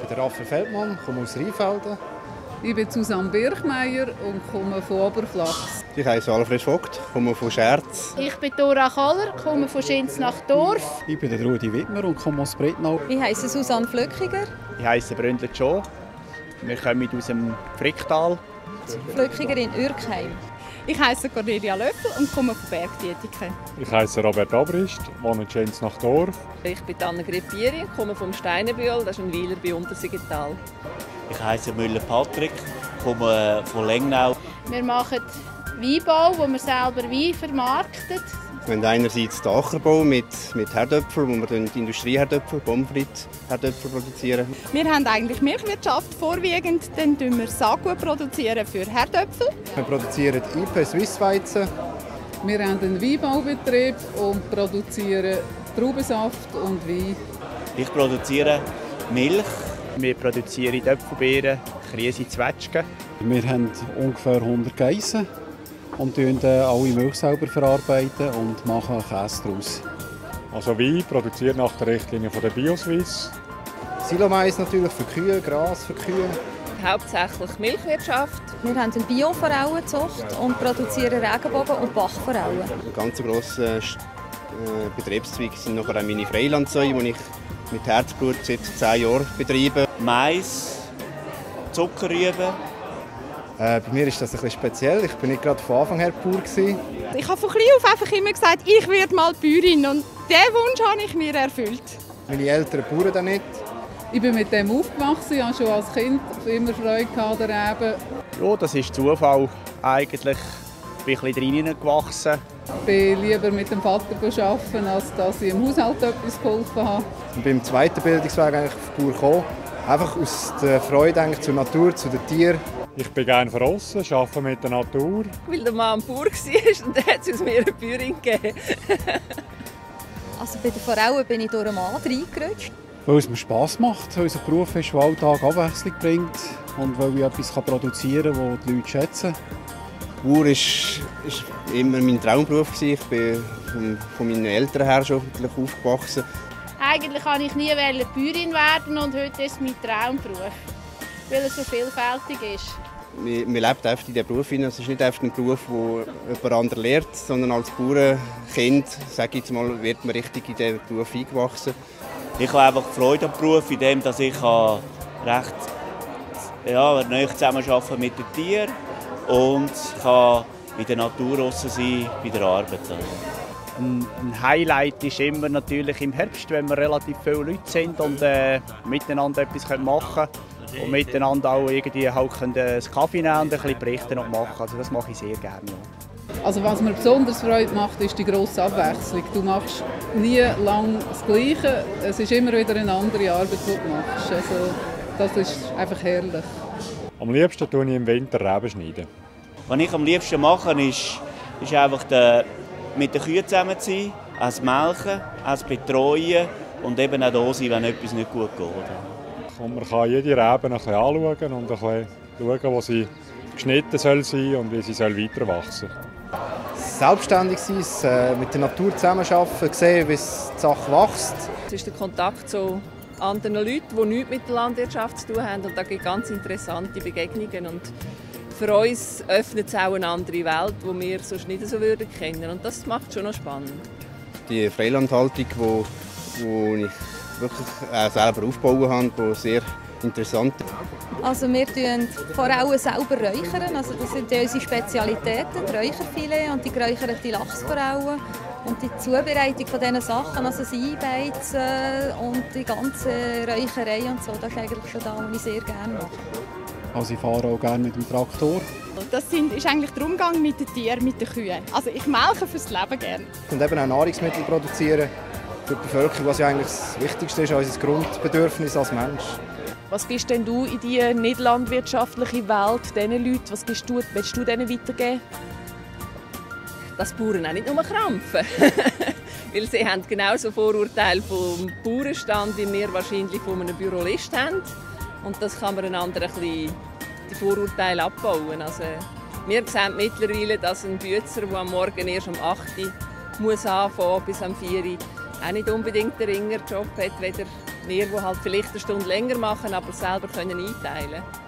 bin der Raphael Feldmann, komme aus Rheinfelden. Ich bin Susanne Birchmeier und komme von Oberflachs. Ich heiße Alfred Vogt, komme von Scherz. Ich bin Dora Kaller, komme von Schinznachdorf. Ich bin der Rudi Wittmer und komme aus Brettnau. Ich heiße Susanne Flöckiger. Ich heiße Bründler Jo. Wir kommen aus dem Fricktal. Flöckiger in Ürkheim. Ich heiße Cornelia Löffel und komme von Bergdietiken. Ich heiße Robert Abrist, wohne in Schinznachdorf. Ich bin Anna Grippieri, komme vom Steinenbühl, das ist ein Weiler bei Untersiggenthal. Ich heiße Müller Patrick, komme von Lengnau. Wir machen Weinbau, wo wir selber Wein vermarkten. Wir haben einerseits den Ackerbau mit Herdöpfeln, wo wir die Industrieherdöpfel, Pommes frites Herdöpfel produzieren. Wir haben eigentlich Milchwirtschaft vorwiegend, dann produzieren wir Saatgut produzieren für Herdöpfel. Wir produzieren IP Swissweizen. Wir haben einen Weinbaubetrieb und produzieren Traubensaft und Wein. Ich produziere Milch. Wir produzieren Äpfelbeeren, Krise, Zwetschgen. Wir haben ungefähr 100 Geissen und verarbeiten alle Milch selber verarbeiten und machen Käse daraus. Also Wein produziert nach der Richtlinie von der BioSwiss. Silomais natürlich für Kühe, Gras für Kühe. Hauptsächlich Milchwirtschaft. Wir haben eine Bio-Forellenzucht und produzieren Regenbogen- und Bachforellen. Ein ganz grosser Betriebszweig sind nachher auch meine Freilandsäue, die ich mit Herzblut seit 10 Jahren betreibe. Mais, Zuckerrüben. Bei mir ist das ein bisschen speziell. Ich bin nicht gerade von Anfang her pur gewesen. Ich habe von klein auf einfach immer gesagt, ich werde mal Bäuerin und diesen Wunsch habe ich mir erfüllt. Meine Eltern bauern da nicht. Ich bin mit dem aufgewachsen, ich hatte schon als Kind immer Freude an der Reben. Ja, das ist Zufall eigentlich. Ich bin ein bisschen reingewachsen. Ich bin lieber mit dem Vater arbeiten, als dass ich im Haushalt etwas geholfen habe. Ich bin beim zweiten Bildungsweg eigentlich auf die Bauer gekommen. Einfach aus der Freude eigentlich zur Natur, zu den Tieren. Ich bin gerne draussen, arbeite mit der Natur. Weil der Mann ein Bauer war und dann hat es aus mir eine Bäuerin gegeben. Also bei den Forellen bin ich durch einen Mann reingerutscht. Weil es mir Spass macht, weil unser Beruf ist, der Alltag Abwechslung bringt und weil ich etwas produzieren kann, das die Leute schätzen. Bauer war immer mein Traumberuf. Ich bin von meinen Eltern her schon aufgewachsen. Eigentlich wollte ich nie Bäuerin werden und heute ist es mein Traumberuf, weil er so vielfältig ist. Man lebt einfach in diesem Beruf. Es ist nicht einfach ein Beruf, den jemand anderes lernt, sondern als Bauernkind, sage ich jetzt mal, wird man richtig in diesen Beruf eingewachsen. Ich habe einfach Freude am Beruf, in dem, dass ich recht nahe zusammenarbeiten mit den Tieren und ich kann in der Natur draussen sein, bei der Arbeit. Ein Highlight ist immer natürlich im Herbst, wenn wir relativ viele Leute sind und miteinander etwas machen können und miteinander auch irgendwie halt einen Kaffee nehmen und ein bisschen berichten und machen. Also das mache ich sehr gerne. Also was mir besonders Freude macht, ist die grosse Abwechslung. Du machst nie lang das Gleiche, es ist immer wieder eine andere Arbeit, die du machst. Also das ist einfach herrlich. Am liebsten schneide ich im Winter Reben schneiden. Was ich am liebsten mache, ist einfach mit den Kühen zusammen zu sein, es melken, es betreuen und eben auch da sein, wenn etwas nicht gut geht. Und man kann jede Rebe ein bisschen anschauen und ein bisschen schauen, wo sie geschnitten soll sein und wie sie weiter wachsen soll. Selbstständig sein, mit der Natur zusammenarbeiten, sehen, wie die Sache wächst. Es ist der Kontakt zu anderen Leuten, die nichts mit der Landwirtschaft zu tun haben. Und da gibt es ganz interessante Begegnungen. Und für uns öffnet es auch eine andere Welt, die wir sonst nicht so würden kennen. Und das macht es schon noch spannend. Die Freilandhaltung, die ich wirklich selber aufgebaut habe, die sehr interessant ist. Also wir räuchern Forellen selber räuchern. Also das sind unsere Spezialitäten, die Räucherfilet und die geräucherte Lachsforellen. Und die Zubereitung von diesen Sachen, also das Einbeizen und die ganze Räucherei und so, das ist eigentlich schon das, was ich sehr gerne mache. Also ich fahre auch gerne mit dem Traktor. Das ist eigentlich der Umgang mit den Tieren, mit den Kühen. Also ich melke fürs Leben gerne. Und eben auch Nahrungsmittel produzieren für die Bevölkerung, was ja eigentlich das Wichtigste ist, unser Grundbedürfnis als Mensch. Was gibst denn du in die nicht landwirtschaftliche Welt diesen Leuten? Was willst du denen weitergeben? Dass die Bauern auch nicht nur krampfen. Weil sie haben genauso Vorurteile vom Bauernstand, wie wir wahrscheinlich von einem Bürolist haben. Und das kann man einander ein bisschen die Vorurteile abbauen. Also, wir sehen mittlerweile, dass ein Bützer, der am Morgen erst um 8 Uhr muss anfangen bis am 4 Uhr, auch nicht unbedingt den Ringerjob hat, weder Wir, die halt vielleicht eine Stunde länger machen, aber selber können einteilen können.